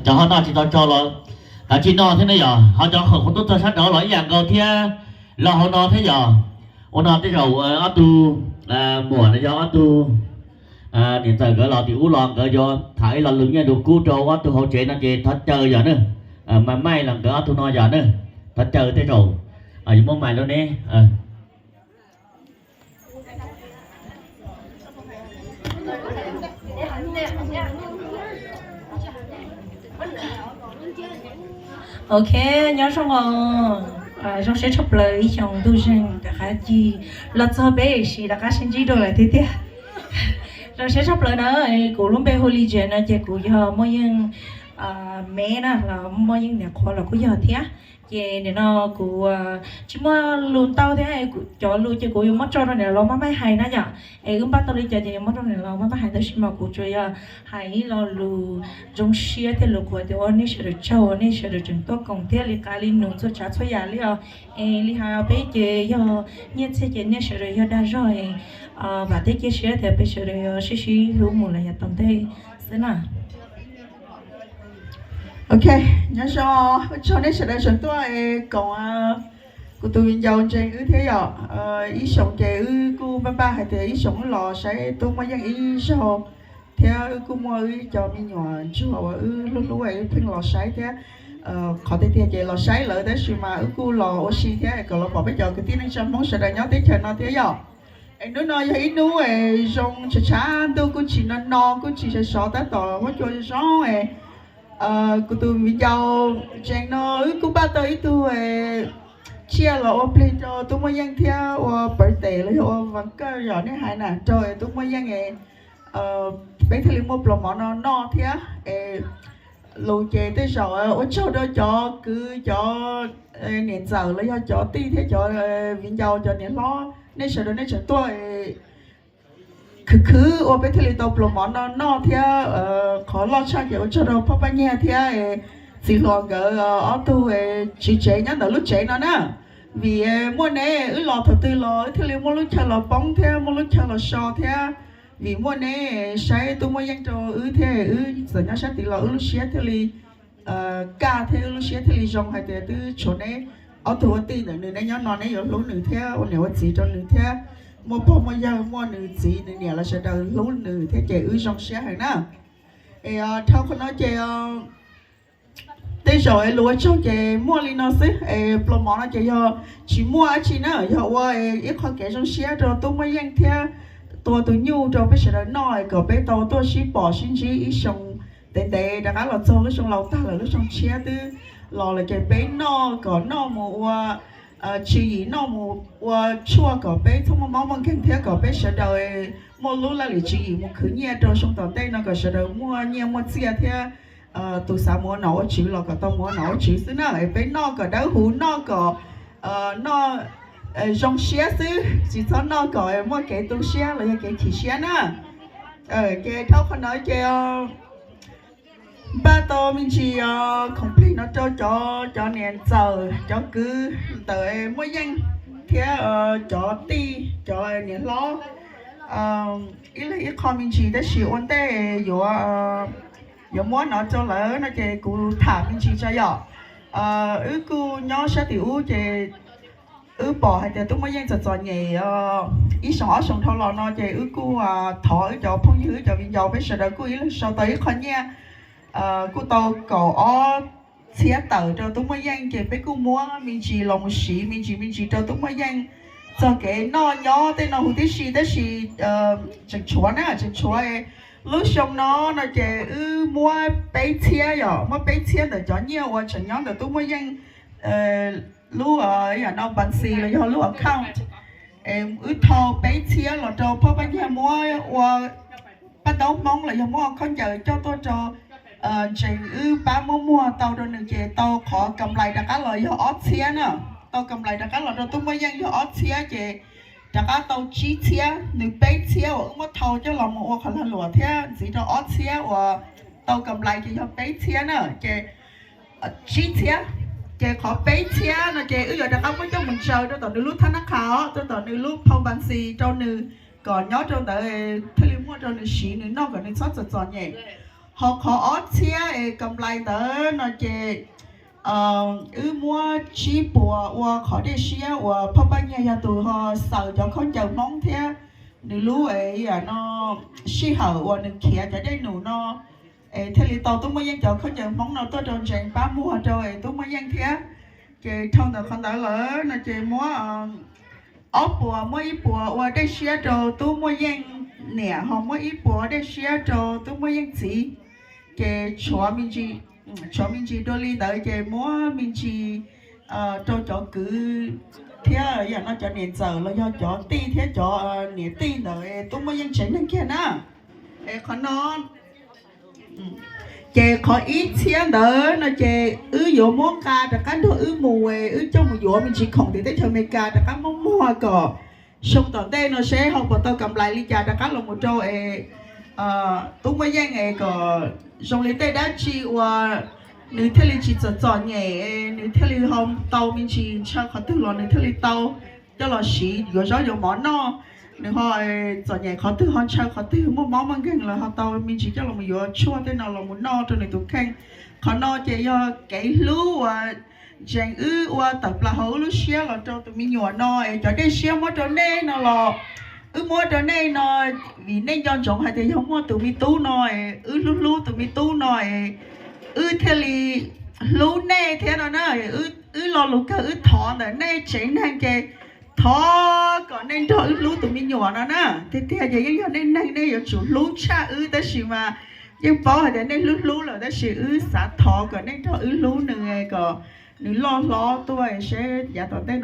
Cov ho noj tsis tau tso los kav tsij noj thiab ne yom. Ho cov qhov kuv tub txog sab nraud los ib yam nkaus thiab, los hauv no thiab yom. Ua no tej zaum ob tug muam no yog ob tug niam ntxawm nkawd los tim ub los nkawd yuav tham ib lo lus nyiaj lus kub rau ob tug hauv tsev no ces thov caw yom ne. Mas maij los nkawd ob tug no yom ne, thov caw tej zaum yuav muab mais lub ne. Ok, nyob zoo os. Zoo siab tshaj plaws ib xyoo ntuj zeeg rov qab cig los txog peb sim rov qab sib ntsib dua lawm tiag tiag. Zoo siab tshaj plaws na. Kuv lub npe hu li Jen no ces kuv yog Muaj Yeej me na, los Muaj Yeej niam qhuav los kuj yog thiab. Ces nim no kuv tsis muaj lus ntau thiab, cov lus ces kuv yuav muab tso rau niam laus Mab Mab hais na yom. Es wb npaj tau li cas ces yuav muab rau niam laus Mab Mab hais, tab sis mas kuv tsuas yog hais ib lo lus zoo siab thiab lus qhuas tias ua nej sawv daws tsaug, nej sawv daws tseem tuaj koom thiab li qab li nus txhua tsav txhua yam li os. Es li hais peb ces yog nyiaj txiag ces nej sawv daws yog dag zog, vam thiab cia siab tias peb sawv daws yuav sib sib hlub mus los yav tom ntej xwb na. Ok, nyob zoo, ua tsaug nej sawv daws tseem tuaj koom kuv tus viv ncaus ntseeg wb thiab yom. Ib xyoos ces wb kuj npaj npaj hais tias ib xyoos wb los saib Tub Muaj Yeej ib zaug, thiab wb kuj muaj wb cov me nyuam ntsuag uas wb hlub hlub wb pheej los saib thiab. Qhov tiag tiag ces los saib lawv tab sis mas wb kuj los ua si thiab kom los pom peb cov kwv tij neej tsa Hmoob sawv daws nyob teb chaws no thiab yom. Es hnub no yog ib hnub zoo tshav tshav ntuj kuj tsis no no kuj tsis sov sov tab tom huab cua zoo. Kuv tus viv ncaus Jen no wb kuj npaj tau ib tug tsiaj los ua plig rau Tub Muaj Yeej thiab ua birthday los yog ua vas kawj yom nej hais na rau Tub Muaj Yeej, peb thiaj li muaj pluas mov no noj thiab. Lus ces tej zaum ua tsaug rau cov kwv cov niam ntxawm los yog cov tij thiab cov viv ncaus cov niam hlob nej sawv daws nej tseem tuaj khwv khwv ua peb thiaj li tau pluas mov no noj thiab. Qhov loj tshaj ces ua tsaug rau Phoj Paj Nyiag thiab txiv hluas nkawd ob tug tswv tsev nyob ntawm lub tsev no na. Vim muaj neb wb los thaum twg los wb thiaj li muaj lub chaw los poob thiab muaj lub chaw los so thiab. Vim muaj neb saib Tub Muaj Yeej rau wb thiab wb txawm nyob sab tid los wb lub siab thiaj li kaj thiab wb lub siab thiaj li zoo hais tias twb tshuav neb ob tug ua tij ntawm nws, neb nyob no neb yuav hlub nws thiab ua niam ua txiv rau nws thiab muaj pog muaj yawg muaj nws txiv nws niam los sawv daws hlub nws thiab ces wb zoo siab heev na. Es dhau qhov no ces tej zaum es lus ua tsaug ces muaj li no xwb. Es pluas mov no ces yog tsis muaj dab tsi na, yog ua ib qho kev zoo siab rau Tub Muaj Yeej thiab tua tus nyuj rau peb sawv daws noj kom peb tau tuaj sib pom sib ntsib ib xyoo ntev ntev rov qab los txog lub xyoo laus tag lawm lub xyoo tshiab twb los lawm ces peb noj kom noj mus ua tswv yim noj mus ua tshuaj kom peb txhob muaj mob muaj nkeeg thiab kom peb sawv daws muaj lub laj lim tswv yim mus khwv nyiaj rau xyoo tom ntej no kom sawv daws muaj nyiaj muaj txiaj thiab tus xav mus ua nom ua tswv los kom tau mus ua nom ua tswv xwb na. Es peb noj kom dawb huv noj kom noj zoo siab xwb tsis txhob noj kom muaj kev tu siab los yog kev chim siab na. Ces dhau qhov no ces npaj tau me ntsis khoom plig no rau cov cov niam ntxawm cov kwv ntawm Muaj Yeej thiab cov tij cov niam hlob. Ib leeg ib qho me ntsis tab sis ua ntej yuav yuav muab no rau lawv no ces kuv tham me ntsis tso yom. Wb kuj nyob sab tim ub ces wb pom hais tias Tub Muaj Yeej txom txom nyem ib xyoos ob xyoos dhau los no ces wb kuj thov wb cov phooj ywg wb cov viv ncaus peb sawv daws kuj ib leeg sau tau ib qho nyiaj kuj tau kaum ob txhiab tawm rau Tub Muaj Yeej ces peb kuj muab me ntsis los mus siv me ntsis me ntsis rau Tub Muaj Yeej txog kev noj nyob tej no huv tib si tab sis tseem tshuav na tseem tshuav. Lub xyoo no no ces wb muab peb txhiab yom, muab peb txhiab ntawm cov nyiaj uas tseem nyob ntawm Tub Muaj Yeej lub yam no npas xis los yog lub account. Wb thau peb txhiab los rau Phoj Paj Nyiag muab ua paj ntaub hmoob los yog muab ua khaub ncaws coj tuaj rau ntseeg wb pab muab muag tau rau nws ces tau qhov kam lais rov qab los yog ob txhiab na. Tau kam lais rov qab los rau Tub Muaj Yeej yog ob txhiab ces rov qab tau tsib txhiab, nws peb txhiab uas wb muab thau coj los mus ua qhov lag luam thiab ntxiv rau ob txhiab uas tau kam lais ces yog peb txhiab na ces tsib txhiab. Ces qhov peb txhiab no ces wb yuav rov qab muab coj mus ntsaws rau tom nws lub thab nab qha os, rau tom nws lub phau npas xis rau nws kom nyob rau ntawd thiaj li muaj rau nws siv nws noj kom nws txhob txom txom nyem. Qhov qhov ob txhiab es kam nplais ntawd no ces wb muab tsib puas ua qhov dej siab uas Phaj Paj Nyiag yog tus ho xaws cov khaub ncaws Hmoob thiab nws lub es no sij hawm uas nws khiav cov dej num no es thiaj li tau Tub Muaj Yeej cov khaub ncaws Hmoob no tuaj rau ntsees pab muag rau es Tub Muaj Yeej thiab. Ces dhau ntawm qhov ntawd lawm no ces muab ob puas, muab ib puas ua dej siab rau Tub Muaj Yeej niam, ho muab ib puas dej siab rau Tub Muaj Yeej txiv. Ces tshuav me ntsis dua li ntawd ces muab me ntsis rau cov kwv thiab yam no cov niam ntxawm los yog cov tij thiab cov niam tij ntawm Tub Muaj Yeej tsev neeg kiag na. Es qhov no ces qhov ib txhiab ntawd no ces wb yuav muab nqa rov qab nrog wb mus es wb coj mus yuav me ntsis khoom tim teb chaws Amelikas rov qab muab muag kom xyoo tom ntej no seb ho puas tau kam nplais li cas rov qab los mus rau es Tub Muaj Yeej es kom zoo li tej dab tsi uas nws thiaj li tsis txom txom nyem, nws thiaj li ho tau me ntsis ntshaw qhov twg los nws thiaj li tau coj los siv yuav zaub yuav mov noj. Nws ho txom nyem qhov twg ho ntshaw qhov twg, muaj mob muaj nkeeg los ho tau me ntsis coj los yuav tshuaj tej no los mus noj rau nws tus kheej. Qhov no ces yog kev hlub uas ntsees wb ua tawm plaws hauv wb lub siab los rau tus me nyuam no es cov dej siab muab rau nej no los wb muab rau nej no vim nej nco ntsoov hais tias yog muaj tus me tub no es wb hlub hlub tus me tub no es wb thiaj li hlub nej thiab no na. Wb lo lus kawg wb thov ntawm nej tsev neeg ces thov kom nej nrog wb hlub tus me nyuam no na. Tiag tiag ces yeej yog nej neeg nej yuav tsum hlub tshaj wb tab sis mas yeej paub hais tias nej hlub hlub lawm tab sis wb xav thov kom nej nrog wb hlub nws kom nws loj hlob tuaj seb yav tom ntej